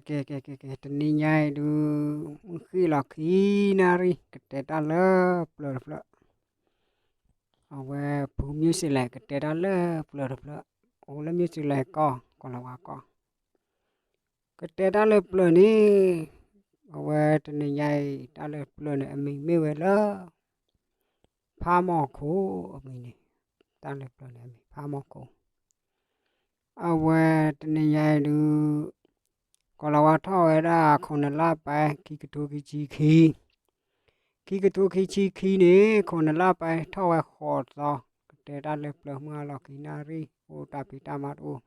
ကဲ ကဲ ကဲ ကဲ တနံၤညါအံၤဒုး မုၢ်ဃ့ၣ်လီၤခံနၣ်ရံၣ် ကတဲတၢ်လၢပျၢၤတဖျၢၣ်, အဝဲဖု New Zealand ကတဲတၢ်လၢပျၢၤတဖျၢၣ်, အိၣ်လၢ New Zealand ကီၢ် ကီၢ်လၤဝါကီၢ်, ကတဲတၢ်လၢပျၢၤန့ၣ်, အဝဲတနံၤညါအံၤ တၢ်လၢပျၢၤန့ၣ် အမံၤမ့ၢ်ဝဲလၢ ဖးမီၤခိၣ်အမံၤန့ၣ်, တၢ်လၢပျၢၤန့ၣ်အမံၤ ဖးမီၤခိၣ် အဝဲတနံၤညါအံၤဒုး ကီၢ်လၤဝါထီၣ်ဝဲဒၣ် ခိၣ်နလါပၢၢ် ခံကထိခံဆံခံ, ခံကထိခံဆံခံန့ၣ် ခိၣ်နလါပၢၢ်ထီၣ်ဝဲဃိးသီ, ကတဲတၢ်လၢပျၢၤမုၢ်အလီၢ်ခံနၣ်ရံၣ် အိၣ်တၢ်ဖံးတၢ်မၤတအိၣ်,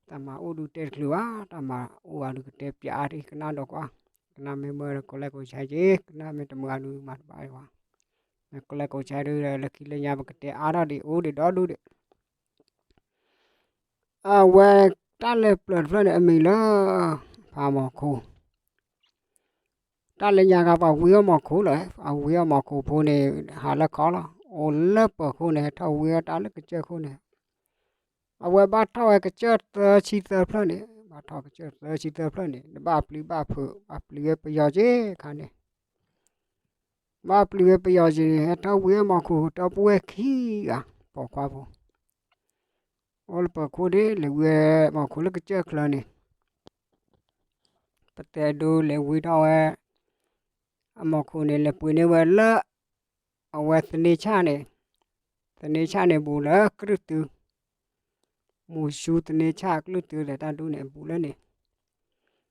တၢ်မၤအိၣ်ဒုးတဲတချုးဘၣ်, တၢ်မၤအိၣ်ဘၣ်ဒုးကတဲပၠးအါဒံး ကနၣ်ဒီးကွၢ်, ကနၣ်မ့ၢ်မၢဒီး ကိးလဲကိးဆဲက့ၤ, ကနၣ်မ့ၢ်တမုာ်အါဒုးမၤတဘၣ်အီၤ, မ့ၢ်ကိးလဲကိးဆဲဒုး လၢခံလၢညါပကတဲအါထီၣ်ဒံး အိၣ်ဒံးဒီဒူၣ်ဒံး အဝဲတၢ်လၢပျၢၤတဖျၢၣ်န့ၣ် အမံၤလၢ ဖးမီၤခိၣ်, တၢ်လၢညါခါပှၤဝံအီၣ်မီၤခိၣ်လီၤ, အဝံအီၣ်မီၤခိၣ်ဖိန့ၣ် ဟးလၢခီလီၤ, အိၣ်လၢပၢၤခိၣ်န့ၣ် ဟဲထီၣ်ဝံအီၣ်တၢ်လၢကစၢၢ်ခိၣ်န့ၣ်, အဝဲဘၣ်ထီၣ်ဝဲကစၢၢ်သၢဆံသၢဖျၢၣ်န့ၣ်, ဘၣ်ထီၣ်ကစၢၢ်သၢဆံသၢဖျၢၣ်န့ၣ် တဘၣ်ပျံၤဘၣ်ဖုး ဘၣ်ပျံၤဝဲပယီၤက့ခါန့ၣ် ဘၣ်ပျံၤဝဲပယီၤက့န့ၣ် ဟဲထီၣ်ဝံအီၣ်မီၤခိၣ် ဒီပုၢ်ဝဲၢ်ခံဂၤ ပိာ်ခွါဖိ, အိၣ်လၢပၢၤခိၣ်ဒ်လဲၣ် ဝံမီၤခိၣ်လၢကစၢၢ်ချၢန့ၣ်, ပတဲဒိလဲၤဝံထီၣ်ဝဲ အမီၤခိၣ်န့ၣ် လဲၤပှ့ၤန့ၢ်ဝဲလၢ အဝဲသန့ၤဆၣ်န့ၣ်, သန့ၤဆၣ်န့ၣ်ဘူးလၢကလုၢ်တု, မူၤဆူသန့ၤဆၣ်ကလုၢ်တုလဲၤတၢ်ဒူၣ်န့ၣ် အဘူးလၢန့ၣ်,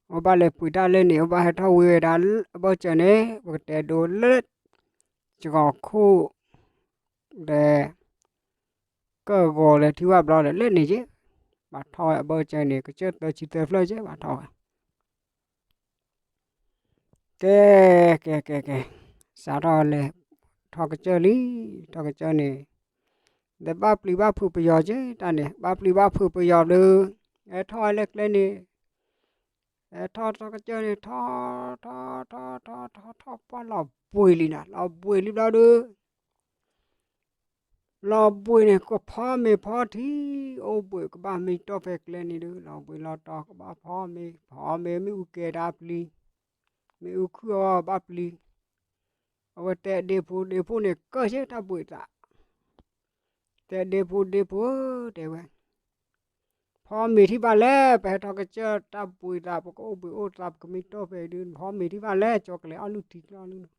အိၣ်ဘၣ်လဲၤပှ့ၤတၢ်လၢန့ၣ် အိၣ်ဘၣ်ဟဲထီၣ်ဝံဝဲဒၣ် အဘၢၣ်စၢၤန့ၣ် ပကတဲဒိလၢ စှီၤခိၣ် ဒီး ကၢၢ်ဂီၤလၢထံဝၣ်ဘျီဒီးလၢန့ၣ်က့, ဘၣ်ထီၣ်ဝဲအဘၢၣ်စၢၤန့ၣ် ကစၢၢ်သၢဆံသၢဖျၢၣ်က့ ဘၣ်ထီၣ်ဝဲ ကဲ ကဲ ကဲ ကဲ, စးထီၣ်လဲၤ ထီၣ်ကစၢၢ်လံ, ထီၣ်ကစၢၢ်န့ၣ် ဒီးဘၣ်ပျံၤဘၣ်ဖုးပယီၤက့တၢ်န့ၣ် ဘၣ်ပျံၤဘၣ်ဖုးပယီၤဘျီ, ဟဲထီၣ်ဝဲလၢကျဲန့ၣ်, ဟဲထီၣ်ထီၣ်ကစၢၢ်န့ၣ် ထီၣ် ထီၣ် ထီၣ် ထီၣ် ထီၣ် ထီၣ်ပှၢ်လီၤဘှံးလံနၤ လီၤဘှံးလံဘျီဒုး လီၤဘှံးန့ၣ် ကဖီမ့ၤဖီထံ, အိၣ်ဘှံးကဘၣ်မ့ၤတီၢ်ဖဲကျဲန့ၣ်ဒုး လီၤဘှံးလီၤတီၤ ကဘၣ်ဖီမ့ၤ ဖီမ့ၤ မ့ၣ်အူကဲတၢ်ပျံၤ, မ့ၣ်အူခုၣ်အီၤဘၣ်ပျံၤ, အဝဲတဲဒ့ဖိ ဒ့ဖိန့ၣ် ကၢၢ်က့တၢ်ဘှံးသး, တဲဒ့ဖိ ဒ့ဖိဧၢ တဲဝဲ ဖီမ့ၤထံၣ်ဘၣ်လဲၣ်, ပဟဲထီၣ်ကစၢၢ်တၢ်ဘှံးသး ပကအိၣ်ဘှံးအိၣ်သး ပကမ့ၢ်တီၢ်ဖဲဒုး ဖီမ့ၤထံၣ်ဘၣ်လဲၣ်, ကၠီကလဲၤအီၣ်လုၢ်ထံကျီၢ်လုၢ်,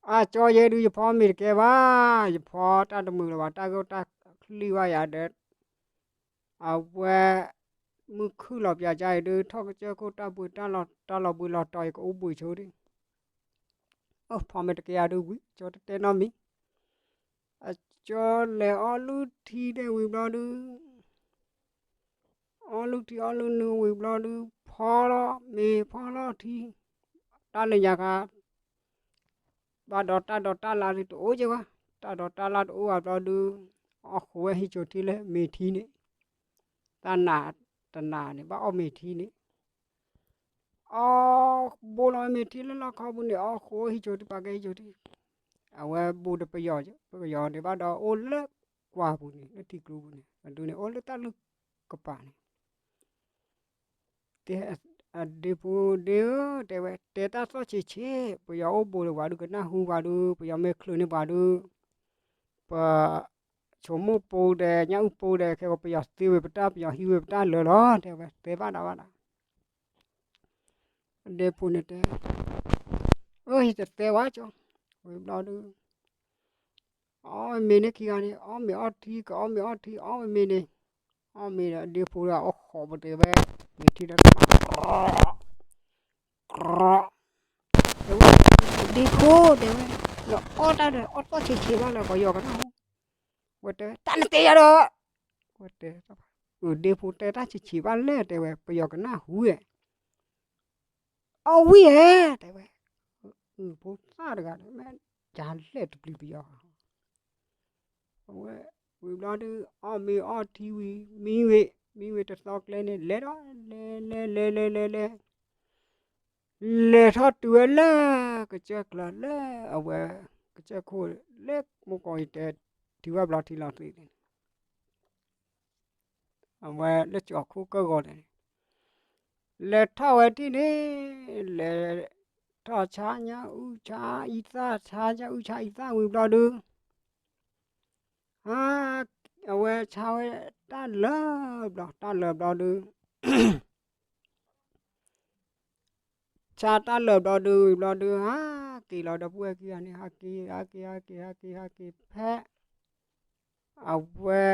အကၠီယဲဒုး ယဖီမ့ၤတကဲဘၣ်, ယဖီတၢ်တမုာ်လၢၤဘၣ်, တၢ်ဂိၢ်တၢ်ချံဝါယၤဒီး အဝဲ မုၢ်ခုၣ်လီၤပၠးကါအံၤဒုး ထီၣ်ကစၢၢ်ခိၣ်တၢ်ဘှံး တၢ်လီၤဘှံးလီၤတီၤအံၤ ကအိၣ်ဘှံးဆိဒံး, အိၣ်ဖီမ့ၤတကဲယၤဒုးဝံၤ ကၠီတတဲနီတမံၤ, အကၠီလဲၤအီၣ်လုၢ်ထံဒဲဝံၤဘျီဒုး အီၣ်လုၢ်ထံအီၣ်လုၢ်နုာ်ဝံၤဘျီဒုး ဖီလီၤမ့ၤဖီလီၤထံ, တၢ်လၢညါခါ ဘၣ်ဒီးတၢ်ဒိးတၢ်လၢ်ဒုးတအိၣ်က့ဘၣ်, တၢ်ဒိးတၢ်လၢ်တအိၣ်ဘၣ်ဘျီဒုး အီၣ်ဃုာ်ဝဲဟံၣ်ကၠိထံလၢမ့ၤထံန့ၣ်, တၢ်နးတနးန့ၣ် ဘၣ်အီၣ်မ့ၤထံန့ၣ် အီၣ်ဘိလီၤမ့ၤထံလၢလီၢ်ခီပူၤန့ၣ် အီၣ်ဃုာ်ဟံၣ်ကၠိထံ ပာ်ကဲဟံၣ်ကၠိထံ, အဝဲဘူးဒီးပယီၤ ပယီၤန့ၣ်ဘၣ်ဒီးအိၣ်လၢကွၢ်ပူၤန့ၣ် လၢထံကျိပူၤန့ၣ် အဒုန့ၣ် အိၣ်လၢတၢ်လုၢ်ကပၤန့ၣ် တဲအဒ့ဖိဒ့ဧၢ တဲဝဲ တဲတၢ်သီၣ်ဆံးဆံး ပယီၤအိၣ်ဘူးလၢၤပှၤဒုး ကနၢ်ဟူပှၤဒုး ပယီၤမ့ၢ်ချုးန့ၢ်ပှၤဒုး ပ ဆိမိၣ်ပိဒီး ညၣ်အုၣ်ပိဒီး ခဲကိးပယီၤသ့ဝဲပတၢ် ပယီၤဟံးဝဲပတၢ်လၢာ်လီၤ တဲဝဲ တဲဘၣ်ဒီးဘၣ်ဒီး အဒ့ဖိန့ၣ်တဲ အၢ ယတတဲဝဲကၠီ ဝံၤဘျီဒုး အီၣ်မ့ၤန့ၣ်ခံဂၤန့ၣ် အီၣ်မ့ၤအီၣ်ထံ ကအီၣ်မ့ၤအီၣ်ထံ အီၣ်မ့ၤန့ၣ် အီၣ်မ့ၤဒီး အဒ့ဖိဒီး အီၣ်ဃီၤပတဲဝဲ မ့ၤထံဒီး ကရီ တဲဝဲ ဒ့ဖိ တဲဝဲ နအီၣ်တၢ်ဒီး အီၣ်တၢ်ဆံးဆံးဘၣ်လၢ ပယီၤကနၢ်ဟူ ဝဲတဲ တၢ်နတဲယၤဒီး ဝဲတဲ အဒ့ဖိတဲတၢ်ဆံးဆံးဘၣ်လဲၣ် တဲဝဲ ပယီၤကနၢ်ဟူဧဲ အီၣ်ဝံၣ်ဧဲ တဲဝဲ ဖိသၣ်တဂၤ မ့ၢ်ယၤလဲၣ်တပျံၤပယီၤ အဝဲ ဝံၤဘျီဒုး အီၣ်မ့ၤအီၣ်ထံဝံၤ မံဝံၤ မံဝံၤတသီကျဲန့ၣ် လဲၤဒီး လဲၤ လဲၤ လဲၤ လဲၤ လဲၤ လဲၤ လဲၤထီၣ်တုၤဝဲလၢ ကစၢၢ်ကျါလၢ အဝဲ ကစၢၢ်ခိၣ်လၢ မိၢ်ကီၢ်အံၤတဲ ထံဝၣ်ဘျီထံလီၤသ့ၣ်န့ၣ် အဝဲလၢကၠီၤခိၣ်ကၢၢ်ဂီၤန့ၣ် လဲၤထီၣ်ဝဲထံၣ်န့ၣ်, လဲၤထီၣ်ဆါညၣ်အုၣ်ဆါအံသၣ်, ဆါညၣ်အုၣ်ဆါအံသၣ်ဝံၤဘျီဒုး, ဟါ, အဝဲဆါဝဲတၢ်လၢာ်ဘျီ, တၢ်လၢာ်ဘျီဒုး ဆါတၢ်လၢာ်ဘျီဒုးဝံၤဘျီဒုး ဟးက့ၤလီၤဒီပုၢ်ဝဲၢ်ခံဂၤန့ၣ်, ဟးက့ၤ ဟးက့ၤ ဟးက့ၤ ဟးက့ၤ ဟးက့ၤဖဲ အဝဲ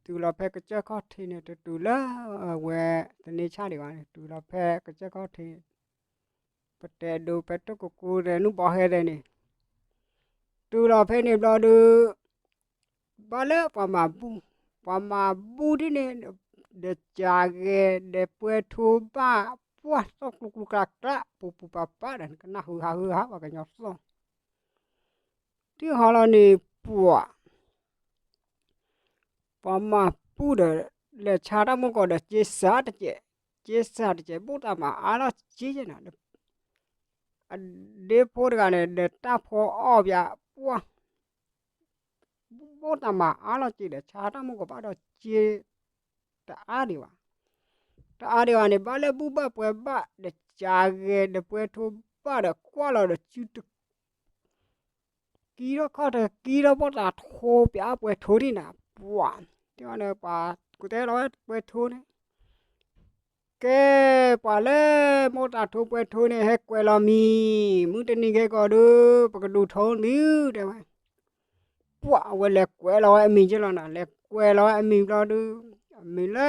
တုၤလီၤဖဲကစၢၢ်ခီၣ်ထံးန့ၣ် တတုၤလၢအဝဲသန့ဆၣ်ဒံးဘၣ်န့ၣ်, တုၤလီၤဖဲကစၢၢ်ခီၣ်ထံး, ပတဲဒိဖဲတၢ်ကကိဒီးနုၢ်ဘီဟဲဒဲးန့ၣ်, တုၤလီၤဖဲန့ၣ်ဘျီဒုး ဘၣ်လၢပှၤမၤဘူၣ်, ပှၤမၤဘူၣ်ဒ်န့ၣ်, ဒီးကဂဲၤ ဒီးပှဲၤထိဘၣ်, ပှၢ်သီၣ်ကျူကျူကျါကျါ ပူၤပူၤပာ်ပာ်ဒီး နကနၣ်ဟုဟးဟုဟး ပှၤကညီသီၣ် ထံၣ်ဟီလီၤန့ၣ် ပှၤ ပှၤမၤဘူၣ်ဒီး လဲၤဆါတၢ်မူကီၢ်ဒီး က့စၢ်တကဲး, က့စၢ်တကဲး ဘိၣ်တၢ်မၤအါလီၤက့ယဲနၤ, အဒ့ဖိတဂၤန့ၣ် ဒီးတၢ်ဖီအီၣ်ပၠး ပှၢ် ဘိၣ်တၢ်မၤအါလီၤက့ဒီး ဆါတၢ်မူကီၢ်ဘၣ်ဒီးက့ တအါဒံးဘၣ်, တအါဒံးဘၣ်န့ၣ် ဘၣ်လၢဘူၣ်ဘၣ်ပှဲၤဘၣ်ဒီး ကဂဲၤဒီးပှဲၤထိဘၣ်ဒီး ကွၢ်လီၤဒီးစုတ ကံထီၣ်ခီၣ်ထံး ကံထီၣ်ဘိၣ်တၢ်ထိပၠးပှဲၤထိဒ်နၤ, ပှၤ တဲဝဲန့ၣ် ပှၤကူတဲလီၤဝဲပှဲၤထိန့ၣ်, ကဲ ပှၤလၢမိၢ်တၢ်ထိပှဲၤထိန့ၣ် ဟဲကွဲးလီၤမံၤ, မုၢ်တနံၤခဲကီးဒီး ပကဒိၣ်ထီမံၤ တဲဝဲ, ပှၤအဝဲလဲၤကွဲးလီၤဝဲအမံၤက့လီၤနၤ, လဲၤကွဲးလီၤဝဲအမံၤဘျီဒုး, အမံၤလၢ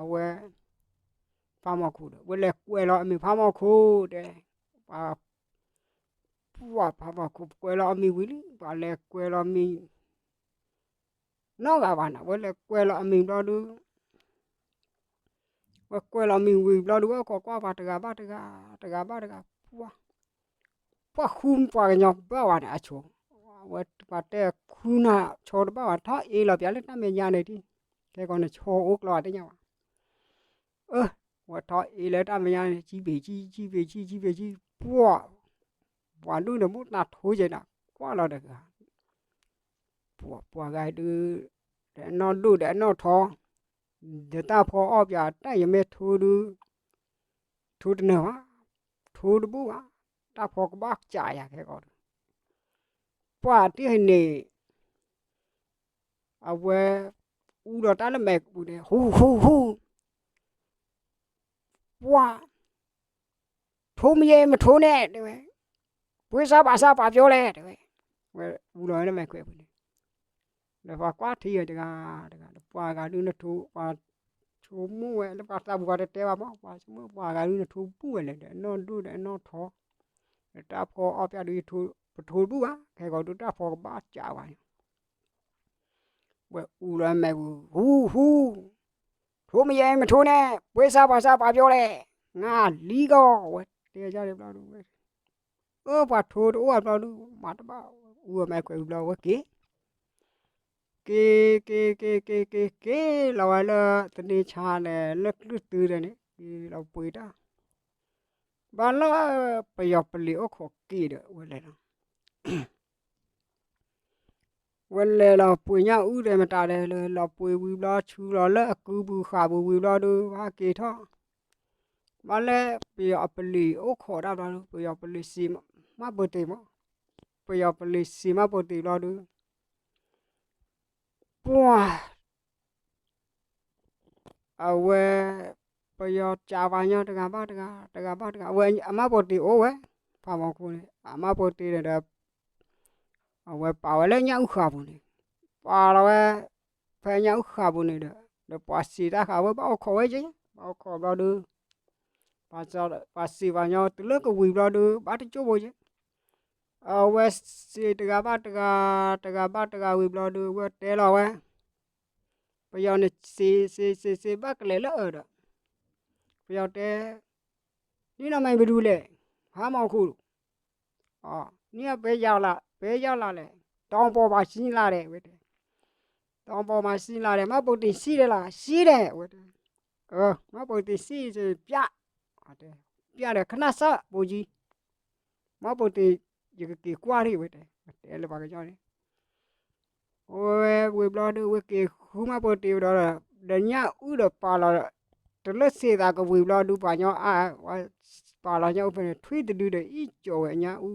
အဝဲ ဖးမီၢ်ခိၣ်ဒီး ဝဲလဲၤကွဲးလီၤအမံၤဖးမီၢ်ခိၣ်တဲ, ပှၤ ပှၤဖးမီၢ်ခိၣ်ကွဲးလီၤအမံၤဝံၤလံ, ပှၤလဲၤကွဲးလီၤမံၤ နီတဂၤဘၣ်နၤ, ဝဲလဲၤကွဲးလီၤအမံၤဘျီဒုး, ဝဲကွဲးလီၤမံၤဝံၤဘျီဒုး ဝဲအိၣ်ခိးကွၢ်ပှၤတဂၤဘၣ်တဂၤ, တဂၤဘၣ်တဂၤ, ပှၤ ပှၤဃုပှၤကညီဘၣ်ဝဲန့ၣ် အဆိ, ဝဲပှၤတဲဃုနၤဆိတဘၣ်ဝဲ ထီၣ်အ့လီၤပၠးလၢတၢ်မဲာ်ညါန့ၣ်ဒ်, ခဲကီးန့ၣ်ဆိအိၣ်ကျီတသ့ၣ်ညါဘၣ်, အၢ ဝဲထီၣ်အ့လၢတၢ်မဲာ်ညါန့ၣ် ဆံဘ့ၣ်ဆံ ဆံဘ့ၣ်ဆံ ဆံဘ့ၣ်ဆံ, ပှၤ ပှၤဒုးန့ၣ် မိၢ်တၢ်ထိယဲနၤ, ကွၢ်လီၤတဂၤ, ပှၤ ပှၤဂၤဒုး ဒီးအနီၢ်ဒိၣ်ဒီးအနီၢ်ထီ, ဒီးတၢ်ဖီအီၣ်ပၠး တၢ်ယမ့ၢ်ထိဒုး ထိတနၢၤဘၣ်, ထိတဘူၣ်ဘၣ်, တၢ်ဖီကဘၣ်ကးယၤခဲကီးဒီး, ပှၤတဟဲန့ၣ် အဝဲ အူဒီးတၢ်လၢမဲာ်ပူၤန့ၣ် ဟူ ဟူ ဟူ, ပှၤ ထိမယဲမထိန့ၣ် တဲဝဲ, ပှ့ၤစၢ်ပာ်စၢ်ပာ်ပျီလဲၣ် တဲဝဲ, ဝဲအူလီၤဝဲလၢမဲာ်ကွဲးပူၤန့ၣ်, ဒီးပှၤကွၢ်ထံၣ်ဝဲတဂၤတဂၤ ဒီးပှၤဂၤဒုးနထိ ပှၤဆိကမိၣ်ဝဲလၢပှၤသးပူၤ ပှၤတတဲဘၣ်မး ပှၤဆိကမိၣ်ပှၤဂၤဒုးနထိဘူၣ်ဝဲလဲၣ် ဒီးအနီၢ်ဒိၣ်ဒီးအနီၢ်ထီ, ဒီးတၢ်ဖီအီၣ်ပၠးဒုး ပထိတဘူၣ်ဘၣ် ခဲကီးဒုးတၢ်ဖီကဘၣ်ကးဝဲန့ၣ် ဝဲအူလီၤမဲာ်ပူၤ ဟူ ဟူ, ထိမယဲမထိန့ၣ် ပှ့ၤစၢ်ပှၤစၢ်ပှၤပျီလဲၣ်, ငါလံကီး ဝဲတဲယၤန့ၣ်ဘျီဒုးဝဲ, အၢ ပှၤထိတအိၣ်ဘျီဒုး မၤတဘၣ် အူအမဲာ်ကွဲးဝံၤဘျီဝဲက့ၤ, က့ၤ က့ၤ က့ၤ က့ၤ က့ၤ က့ၤလီၤဝဲလၢသန့ဆါန့ၣ် လၢကျုၢ်တုၤဒီးန့ၣ် က့ၤလီၤပှ့ၤတၢ်, ဘၣ်လီၤ ပယီၤပလံၤအိၣ်ခိးက့ၤဒီး ဝဲလဲၤလီၤ ဝဲလဲၤလီၤပှ့ၤညၣ်အုၣ်ဒီးမတၤလဲၣ် လီၤပှ့ၤဝံၤဘျီ ဆူလီၤလၢအကုပူၤဃာ်ပူၤဝံၤဘျီဒုး ဟဲက့ၤထီၣ်, ဘၣ်လၢပယီၤအပလံၤအိၣ်ခိးတၢ်ဘျီဒုး ပယီၤပလံၤစံး မၣ်ပၢၤတ့ၢ်မး, ပယီၤပလံၤစံးမၣ်ပၢၤတ့ၢ်ဘျီဒုး ပှၤ အဝဲ ပယီၤကးပှၤညီတဂၤဘၣ်တဂၤ တဂၤဘၣ်တဂၤ အဝဲအမၣ်ပၢၤတ့ၢ်အိၣ်ဝဲ, ဖးမီၤခိၣ်န့ၣ် အမၣ်ပၢၤတ့ၢ်ဒီး အဝဲပာ်ဝဲလၢညၣ်အုၣ်ဃာ်ပူၤန့ၣ်, ပာ်လီၤဝဲ ဖဲညၣ်အုၣ်ဃာ်ပူၤန့ၣ်ဒီး ဒီးပှၤစံးတၢ်ဃာ်ဝဲ ဘၣ်အိၣ်ခိးဝဲက့ၤ, ဘၣ်အိၣ်ခိးဘျီဒုး ပှၤစံးပှၤညီတုၤလၢကဝံၤဘျီဒုး ဘၣ်တကၠိၢ်ဖိက့ၤ, အဝဲစံးတဂၤဘၣ်တဂၤ တဂၤဘၣ်တဂၤဝံၤဘျီဒုး ဝဲတဲလီၤဝဲ ပယီၤန့ၣ်စံး စံး စံး စံး ဘၣ်ကလဲၤလၢအၢဒီး ပယီၤတဲ နံၣ်နီၢ်မ့ၢ်ပဒူလဲၣ်, ဖးမီၤခိၣ်, နံၣ်နီၢ်ပဲယၤလး ပဲယၤလးလဲၣ်, တောင်ပေါ်မှာရှိလား ဝဲတဲ, တောင်ပေါ်မှာရှိလား မၣ်ပၢၤတ့ၢ်ရှိလဲၣ်လး ရှိလဲၣ် ဝဲတဲ, မၣ်ပၢၤတ့ၢ်ရှိ ပြ ပြ ဒီး ခဏစောင့် ဗိုလ်ကြီး, မၣ်ပၢၤတ့ၢ် ယကက့ၤကွၢ်ထံၣ် ဝဲတဲ, ဝဲတဲလၢပှၤကညီန့ၣ် ဝဲဝံၤဘျီဒုး ဝဲက့ၤဃုမၣ်ပၢၤတ့ၢ်ဝဲဒီး ဒီးညၣ်အုၣ်ဒီးပာ်လီၤ တလၢစ့သးကဝံၤဘျီဒုး ပှၤညီအါ, ပာ်လီၤညၣ်အူဖဲန့ၣ် ထွံၣ်တဒုဒီး အံၣ်ကၠီၤဝဲညၣ်အူ,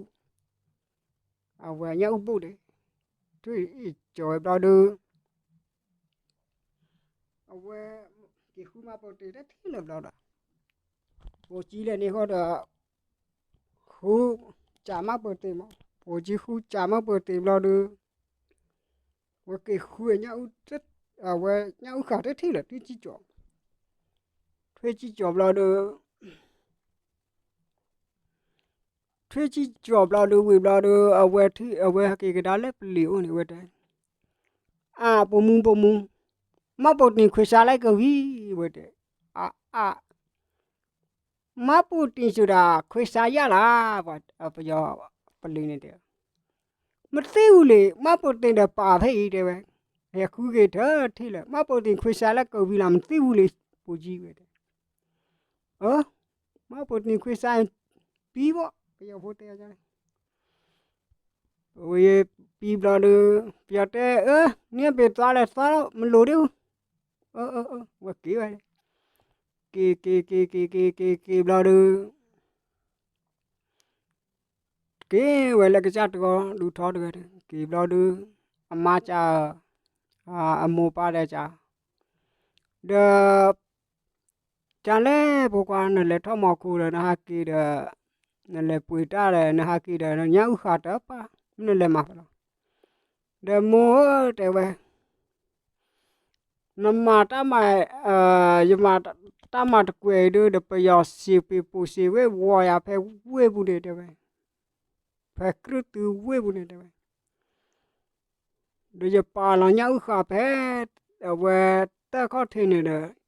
အဝဲညၣ်အူဘိၣ်န့ၣ်, ထွံၣ်အံၣ်ကၠီၤဝဲဘျီဒုး အဝဲက့ၤဃုမါပိာ်တ့ၢ်တထံၣ်လၢၤဘျီဒီး, ပိာ်ကံလဲၤန့ၣ်ဃီဒီး ဃုစးမါပိာ်တ့ၢ်မး, ပိာ်ကံဃုစးမါပိာ်တ့ၢ်ဘျီဒုး ဝဲက့ၤဃုညၣ်အူ, အဝဲညၣ်အူဃာ်တထံၣ်လၢၤ ထွံၣ်ကံၣ်ကၠီၤ, ထွံၣ်ကံၣ်ကၠီၤဘျီဒုး ထွံၣ်ကံၣ်ကၠီၤဘျီဒုး ဝံၤဘျီဒုး အဝဲထံၣ် အဝဲဟဲက့ၤကဒါလၢပလံၤအိၣ်န့ၣ် ဝဲတဲ, အါ ပိာ်မုၣ်ပိာ်မုၣ်, မါပိာ်တ့ၢ်ခွဲးစါလၢကဝံၤ ဝဲတဲ, အါအါ, မါပိာ်တ့ၢ်စူၤဒၣ်ခွဲးစါယၣ်လၢ်, ပှၤပယီၤပလံၤန့ၣ်တဲ မသ့ဝံၤလံ မါပိာ်တ့ၢ်ဒီးပာ်ဖဲအံၤတဲဝဲ, ဟဲဃုက့ၤထၢထံၣ်လၢၤ မါပိာ်တ့ၢ်ခွဲးစါလၢကဝံၤလၢ် မသ့ဝံၤလံ ပိာ်ကံဝဲတဲ, အၢ, မါပိာ်တ့ၢ်ခွဲးစါ ပံဘီၣ် ပယီၤဖိတဲ, ဝဲပံဘျီဒုး ပယီၤတဲ အၢ နံၣ်ပ့ၤသွါလဲၣ်သွါလီၤ မလိၣ်ဒံး, အၢ ဝဲက့ၤဝဲ, က့ၤက့ၤက့ၤက့ၤက့ၤက့ၤက့ၤဘျီဒုး က့ၤဝဲလၢကစၢ်တဂီၤဒုးထီတဂၤ, က့ၤဘျီဒုး အမါစၢ်, အမိၢ်ပၢ်ဒီးစၢ်, ဒီး ကလဲၣ်ဖိခွါ နလဲၤထီၣ်မီၤခိၣ်ဒီး နဟးက့ၤဒီး နလဲၤပှ့ၤတၢ်ဒီး နဟးက့ၤဒီး နညၣ်အူဃာ်တပၢ် မ့ၢ်နလဲၤမၤဖဲလဲၣ်, ဒီးမိၢ်ဧၢ တဲဝဲ, နမၤတၢ်မၤ, ယမၤတၢ်မၤတကွဲးအံၤဒုး ဒီးပယီၤစံးပ့ၤပိာ်စံးဝ့ၢ်ဝီၤယၤဖဲဝ့ၢ်ပူၤန့ၣ် တဲဝဲ, ဖဲကြုၢ်တုဝ့ၢ်ပူၤန့ၣ် တဲဝဲ ဒီးယပာ်လီၤညၣ်အူဃာ်ဖဲ အဝဲတၢ်ခီၣ်ထံးန့ၣ်ဒီး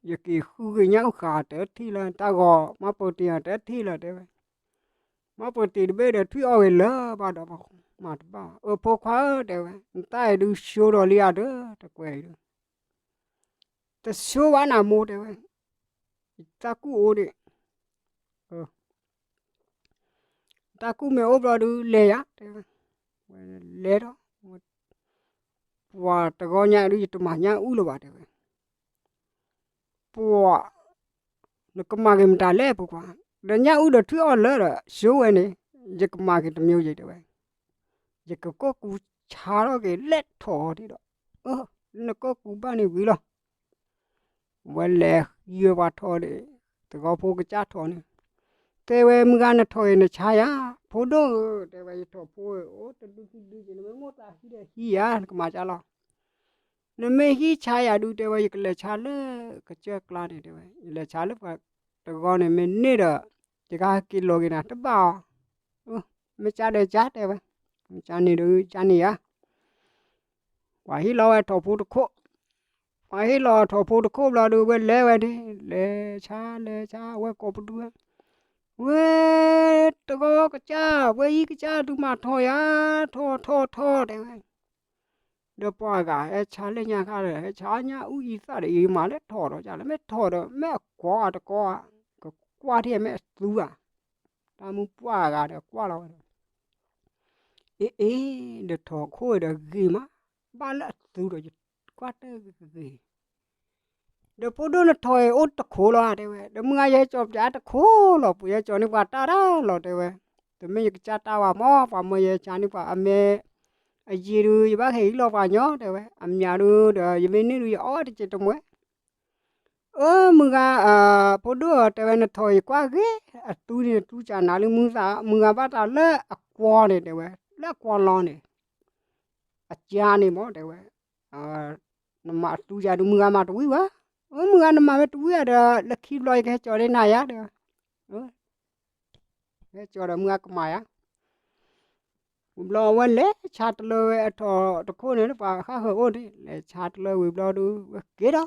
ယက့ၤဃုက့ၤညၣ်အူဃာ်တထံၣ်လၢၤ တၢ်ဂီၤ မါပိာ်တ့ၢ်အီၤတထံၣ်လၢၤ တဲဝဲ, မါပိာ်တ့ၢ်တဘ့ၣ်ဒီးထွံၣ်အီၣ်ဂ့ၤလၢၤဘၣ်ဒီး မၤတဘၣ်ဘၣ် အၢ ဖိခွါဧၢ တဲဝဲ, နတၢ်အံၤဒုးဆိဒီးလံဧါဒီး တကွဲးအံၤဒုး တဆိဘၣ်နၤမိၢ် တဲဝဲ, တၢ်ကူၣ်အိၣ်ဒံး တၢ်ကူၣ်မ့ၢ်အိၣ်ဘျီဒုး လဲၤယၤ တဲဝဲ, ဝဲလဲၤဒီး ပှၤတဂီၤညါဒုး ယတမၤညၣ်အူလၢၤဘၣ် တဲဝဲ, ပှၤ နကမၤက့ၤမတၤလဲၣ် ဖိခွါ, ဒီးညၣ်အူဒီးထွံၣ်အီၣ်လၢၤဒီး ဆိဝဲန့ၣ် ယကမၤက့ၤတမံၤယံၤ တဲဝဲ, ယကကိၢ်ကူဆါထီၣ်က့ၤ လဲၤထီၣ်အီၤဒံးဒီး, အၢ နကိၢ်ကူဘၣ်န့ၣ်ဝံၤလီၤ ဝဲလဲၤဃုဝဲပှၤထီၣ်ဒီး သဝီဖိကစၢ်ထီၣ်န့ၣ်, တဲဝဲ မုၢ်ဂၤနထီၣ်အံၤနဆါယၤ, ဖိဒိၣ်ဧၢ တဲဝဲ ယထီၣ်ဖိအိၣ်တဒုခံဒုက့ၤ နမ့ၢ်မိၣ်သးဟံးဒီးဟံးယၤ နကမၤကၢ်လီၤ, နမ့ၢ်ဟံးဆါယၤဒုး တဲဝဲ ယကလဲၤဆါလၢကစၢၢ်ကျါန့ၣ် တဲဝဲ ယလဲၤဆါလၢပှၤတဂီၤန့ၣ် မ့ၢ်န့ၢ်ဒီး ယကဟဲက့ၤလီၤက့ၤနၤတဘၣ်အီၤ, မ့ၢ်ကၢ်ဒီးကၢ် တဲဝဲ, မ့ၢ်ကၢ်န့ၣ်ဒီးကၢ်န့ၣ်ယၤ ပှၤဟ့ၣ်လီၤဝဲထီၣ်ဖိတခိၣ်, ပှၤဟ့ၣ်လီၤထီၣ်ဖိတခိၣ်ဘျီဒုး ဝဲလဲၤဝဲန့ၣ် လဲၤဆါလဲၤဆါ ဝဲကိးပဒုဝဲ, ဝဲ တဂီၤကစၢ် ဝဲအံၤကစၢ်ဒုးမၤထီၣ်ယၤ ထီၣ်ထီၣ်ထီၣ် တဲဝဲ, ဒီးပှၤဂၤဟဲဆါလၢညါခါဒီး ဟဲဆါညၣ်အူအံသၣ်ဒီး အံၤမၤလၢထီၣ်ဒီးကၢ်လၢ မ့ၢ်ထီၣ်ဒီး မ့ၢ်အကွီၢ်တကွီၢ်ဧါ, ကကွၢ်ထံၣ်မ့ၢ်အသူဧါ, တၢ်မုၢ်ပှၢ်ဂၤဒီးကွၢ်လီၤဝဲဒီး အ့ အ့ ဒီးထီၣ်ခိၣ်ဒီးဂ့ၤမး, ဘၣ်လၢအသူဒီးယကွၢ်တဂ့ၤဂ့ၤ, ဒီးဖိဒိၣ်နထီၣ်အံၤအိၣ်တခိၣ်လီၤ တဲဝဲ, ဒီးမုၢ်ဂၤယဟဲကၠီၤပျးတခိၣ်လီၤ ပှၤယဟဲကၠီၤန့ၢ်ပှၤတၢ်တၢ်လီၤ တဲဝဲ, တမ့ၢ်ယကစၢ်တၢ်ဘၣ်မး ပှၤမၢယဟဲဆါန့ၢ်ပှၤအမဲ အယံၤဒုး ယဘၣ်ဟဲဟံးလီၤပှၤညီ တဲဝဲ, အမံၤဒုးဒီး ယမ့ၢ်န့ၢ်ဒုးယအီၣ်တကဲးတမှဲ အၢ မုၢ်ဂၤ ဖိဒိၣ်ဧၢ တဲဝဲ နထီၣ်အံၤကွၢ်ဂ့ၤ အသူန့ၣ် သူစၢ်နၤလၢမုၢ်သး မုၢ်ဂၤဘၣ်တၢ်လၢအကွီၢ်န့ၣ် တဲဝဲ လၢအကွီၢ်လီၤန့ၣ် အကၢန့ၣ်မး တဲဝဲ, နမၤအသူယၤဒုး မုၢ်ဂၤမၤတဝံၤဘၣ်, အၢ မုၢ်ဂၤနမၤမ့ၢ်တဝံၤဧါဒီး လၢခံဘျီယကဟဲကၠီၤန့ၢ်နၤယၤ တဲဝဲ, ဟဲကၠီၤဒီးမုၢ်ဂၤကမၤယၤ ဝံၤဘျီဝဲလဲၤဆါတလၢဝဲအထီၣ်တခိၣ်န့ၣ် လၢပှၤဃၣ်ဃၢၤအိၣ်န့ၣ် လဲၤဆါတလၢဝံၤဘျီဒုး ဝဲက့ၤဒီး က့ၤ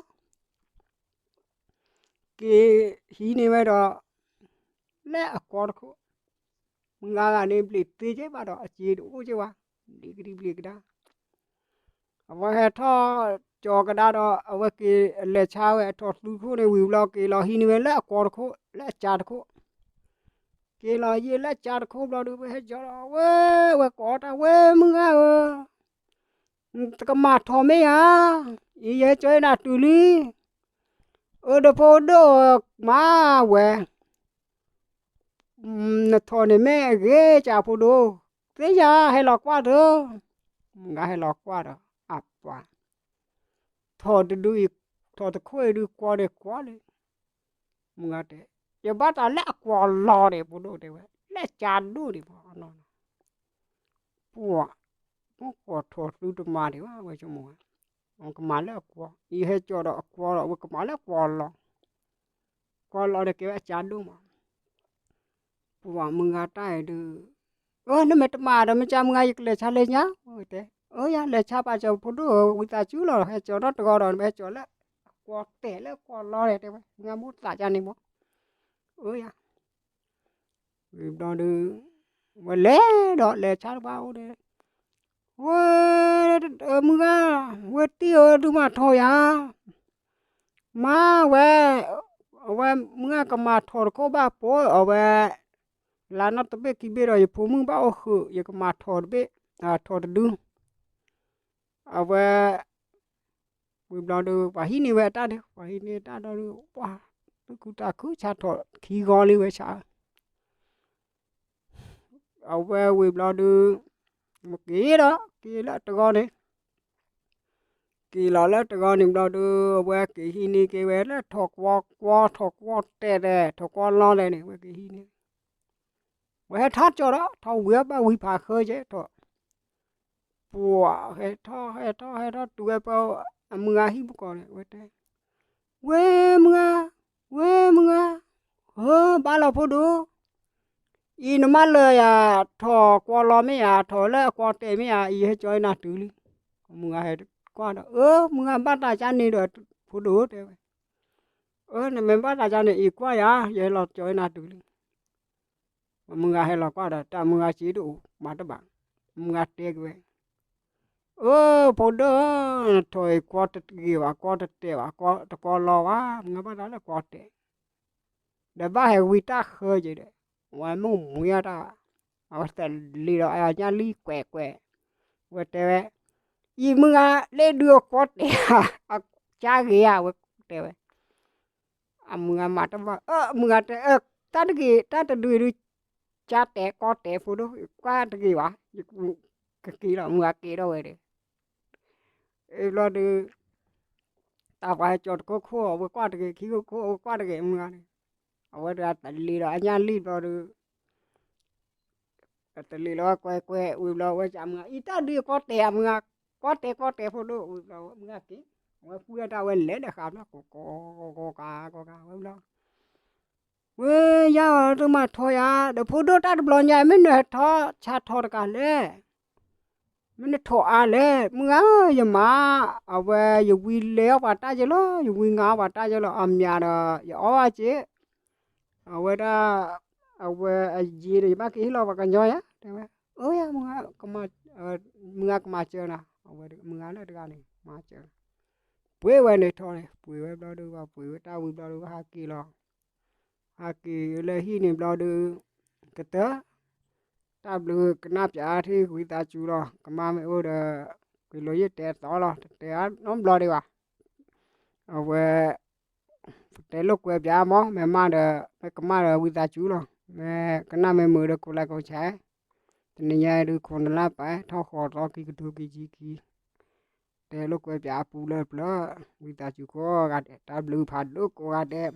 ဟံးန့ၢ်ဝဲဒီး လၢအကွီၢ်တခိၣ်, မုၢ်ဂၤဂၤန့ၣ် ဘျ့းသ့က့ဘၣ်ဒီး အစ့တအိၣ်က့ဝဲ, ဘျ့းကဒံဘျ့းကဒါ အဝဲဟဲထီၣ်ကၠီၤကဒါဒီး အဝဲက့ၤလဲၤဆါဝဲအထီၣ်သူတခိၣ်န့ၣ် ဝံၤဘျီက့ၤလီၤဟံးန့ၢ်ဝဲလၢအကွီၢ်တခိၣ် လၢအစ့တခိၣ်, က့ၤလီၤယံာ်လၢအစ့တခိၣ်ဘျီဒုး ဝဲဟဲကၠီၤဒီး ဝဲ ဝဲကိးတၢ် ဝဲမုၢ်ဂၤဧၢ တကမၤထီၣ်မ့ၢ်ဧါ, အံၤယဟဲကၠီၤနၤတုၤလံ, အၢ ဒီးဖိဒိၣ်ဧၢ မၤဝဲ, နထိၣ်န့ၣ်မ့ၢ်အဂ့ၤကၢဖိဒိၣ်, သ့ၣ်ညါ ဟဲလီၤကွၢ်တၢ်, မုၢ်ဂၤဟဲလီၤကွၢ်ဒီး အပှၤ ထိၣ်တဒုအံၤ, ထိၣ်တခိၣ်အံၤဒုးကွီန့ၣ်ကွီလံ, မုၢ်ဂၤတဲ, ယဘၣ်တၢ်လၢအကွီလီၤန့ၣ် ဖိဒိၣ်တဲဝဲ လၢကၢဒိၣ်န့ၣ်မး, ပှၤ မ့ၢ်ကွီထိၣ်သုတမၤဒံးဘၣ် ဝဲဆိကမိၣ်ဝဲ, ကမၤလၢအကွီ, အံၤဟဲကၠီဒီးအကွီဒီး ဝဲကမၤလၢအကွီလီၤ, ကွီလီၤဒီးကဲဝဲအကၢဒိၣ်မး, ပှၤမုၢ်ဂၤတၢ်အံၤဒုး, အၢ နမ့ၢ်တမၤဒီး မ့ၢ်ကၢမုၢ်ဂၤ ယကလဲၤဆါလၢညါ, တဲ, အၢ ယၤ လဲၤဆါပာ်စၢၤဖိဒိၣ်ဧၢ ဝံသးစူၤလီၤ, ဟဲကၠီနီတဂီၤဒီး နမ့ၢ်ဟဲကၠီလၢအကွီတဲာ်လၢအကွီလီၤန့ၣ် တဲဝဲ, မုၢ်ဂၤမိၣ်သးကၢန့ၣ်မး, အၢ ယၤ ဝံၤဘျီဒုး, ဝဲလဲၤဒီးလဲၤဆါတဘၣ်အိၣ်ဒီး, ဝဲ, မုၢ်ဂၤ, ဝဲတံၢ်ဧၢ ဒုးမၤထိၣ်ယၤ, မၤဝဲ, အဝဲမုၢ်ဂၤကမၤထိၣ်တခိၣ်ဘၣ်ပိာ်အဝဲ, လါနီၢ်တဘ့ၣ်ခံဘ့ၣ်ဒီး ယဖိမုၣ်ဘၣ်အိၣ်ဃုာ် ယကမၤထိၣ်တဘ့ၣ်, ထိၣ်တဒု, အဝဲ ဝံၤဘျီဒုး ပှၤဟံးန့ၢ်ဝဲအတၢ်ဒီး ပှၤဟံးန့ၢ်တၢ်ဒီးဒုး ပှၤ, သူၣ်ခုသးခု ဆါထိၣ်ခံဂီၤလံဝဲဆါ, အဝဲဝံၤဘျီဒုး, က့ၤဒီး က့ၤလၢတဂီၤန့ၣ်, က့ၤလီၤလၢတဂီၤန့ၣ်ဘျီဒုး အဝဲက့ၤဟံးန့ၢ်က့ၤဝဲလၢထိၣ်ကွီကွီ ထိၣ်ကွီတဲာ်တဲာ် ထိၣ်ကွီလီၤလဲၣ်န့ၣ် ဝဲက့ၤဟံးန့ၢ် ဝဲဟဲထီၣ်ကၠီဒီး ထီၣ်ဝံၤအီၣ်ဘၣ်ဝံၤဖးဃၢကဲထီၣ်, ပှၤဟဲထီၣ် ဟဲထီၣ် ဟဲထီၣ်တုၤဝဲပှၤအမုၢ်ဂၤဟံၣ်ပူၤကီၢ်န့ၣ် ဝဲတဲ, ဝဲမုၢ်ဂၤ, ဝဲမုၢ်ဂၤ, ဟၢဘၣ်လီၤဖိဒိၣ်, အံၤနမၤလၢယၤ ထိၣ်ကွီလီၤမ့ၢ်ဧါ ထိၣ်လၢအကွီတဲာ်မ့ၢ်ဧါ အံၤဟဲကၠီနၤတုၤလံ, မုၢ်ဂၤဟဲကွၢ်ဒီး အၢ မုၢ်ဂၤဘၣ်တၢ်ကၢန့ၣ်ဒီး ဖိဒိၣ်တဲဝဲ, အၢ နမ့ၢ်ဘၣ်တၢ်ကၢန့ၣ် အံၤကွၢ်ယၤ ယဟဲလီၤကၠီနၤတုၤလံ မုၢ်ဂၤဟဲလီၤကွၢ်ဒီး တၢ်မုၢ်ဂၤစ့တအိၣ်မၤတဘၣ်, မုၢ်ဂၤတဲက့ၤဝဲ, အၢ ဖိဒိၣ်, ထိၣ်အံၤကွီတဂ့ၤဘၣ် ကွီတတဲာ်ဘၣ် ကွီတကွီလီၤဘၣ် မုၢ်ဂၤဘၣ်တၢ်လၢကွီတဲာ်, ဒီးဘၣ်ဟဲဝံၤတၢ်ဃၢက့ၤဒီး, ဝဲမိၢ်မှံအတၢ်, အဝဲသးလံၤဒီးအညၣ်လံၢ်ကွဲးကွဲး, ဝဲတဲဝဲ, အံၤမုၢ်ဂၤလၢဒုးအကွီတဲာ်ဧါ, အကၢဂ့ၤဧါ ဝဲတဲဝဲ အမုၢ်ဂၤမၤတဘၣ် အမုၢ်ဂၤတဲ တၢ်တဂ့ၤ တၢ်တဒုအံၤဒုး ကၢတဲာ်ကီတဲာ်ဖိဒိၣ် ကွၢ်တဂ့ၤဘၣ်, ကက့ၤလီၤ မုၢ်ဂၤက့ၤထီၣ်ဝဲဒီး, အဘျီဒုး, တၢ်ပှၤဟဲကၠီတခိၣ်ခိၣ် အဝဲကွၢ်တဂ့ၤ ခံခိၣ်ခိၣ် အဝဲကွၢ်တဂ့ၤ မုၢ်ဂၤန့ၣ်, အဝဲတဂၤတလံၤဒီးအညၣ်လံၢ်ဘျီဒုး တလံၤလီၤကွဲးကွဲး ဝံၤဘျီဝဲစံးမုၢ်ဂၤ အံၤတၢ်ဒုးကီတဲာ်ဧါ မုၢ်ဂၤ, ကီတဲာ်ကီတဲာ်ဖိဒိၣ် ဝံၤဘျီမုၢ်ဂၤက့ၤ, အဝဲပှ့ၤတၢ်ဝဲလဲၤဒီးဃးဘျီ ကိးကိးကိးဂၤကိးဂၤ ဝဲဘျီ, ဝဲယၤအီၤတမၤထီၣ်ယၤ ဒီးဖိဒိၣ်တၢ်တဘျီညါ မ့ၢ်နဟဲထီၣ်ဆါထီၣ်တကးလဲၣ် မ့ၢ်နထိၣ်အါလဲၣ် မုၢ်ဂၤဧၢ ယမၤ, အဝဲယဝံလဲၤအီၣ်ပှၤတၢ်ယဲလီၤ ယဝံငါအီၣ်ပှၤတၢ်ယဲလီၤ အမၠးဒီး ယအီၣ်ဘၣ်က့ၤ, အဝဲဒၣ်, အဝဲအယံၤဒီး ယဘၣ်က့ၤဟ့ၣ်လီၤပှၤကညီယၤ တဲဝဲ, အၢ ယၤ မုၢ်ဂၤကမၤစၢၤနၤ အဝဲမုၢ်ဂၤလၢတဂၤန့ၣ် မၤစၢၤနၤ, ပှ့ၤဝဲန့ၣ်ထီၣ်န့ၣ် ပှ့ၤဝဲဘျီဒုး ပှ့ၤဝဲတၢ်ဝံၤဘျီဒုး ဟးက့ၤလီၤ ဟးက့ၤလၢဟံၣ်န့ၣ်ဘျီဒုး, ကတၢၢ်, တၢ်ဘျုးကနၣ်ပၠးထံၣ်ဝံသးစူၤလီၤ ကမါမ့ၢ်အိၣ်ဒီး, ကလီၤယ့ၢ်တဲသီလီၤ တတဲအါနီတဘျီဒံးဘၣ်, အဝဲ, ပတဲလိာ်ကွဲပၠးမး မ့ၢ်မးဒီး မ့ၢ်ကမၣ်ဒီးဝံသးစူၤလီၤ မ့ၢ်ကနၣ်မ့ၢ်မုာ်ဒီး ကိးလၢကိးဆဲး, တနံၤညါဒုးခိၣ်နလါပာ် ထီၣ်ဃီၤသီခံကထိခံဆံခံ တဲလိာ်ကွဲပၠးအပူၤလၢပျၢၤ, ဝံသးစူၤကိးဂၤဒဲး တၢ်ဘျုးဖးဒိၣ်ကိးဂၤဒဲး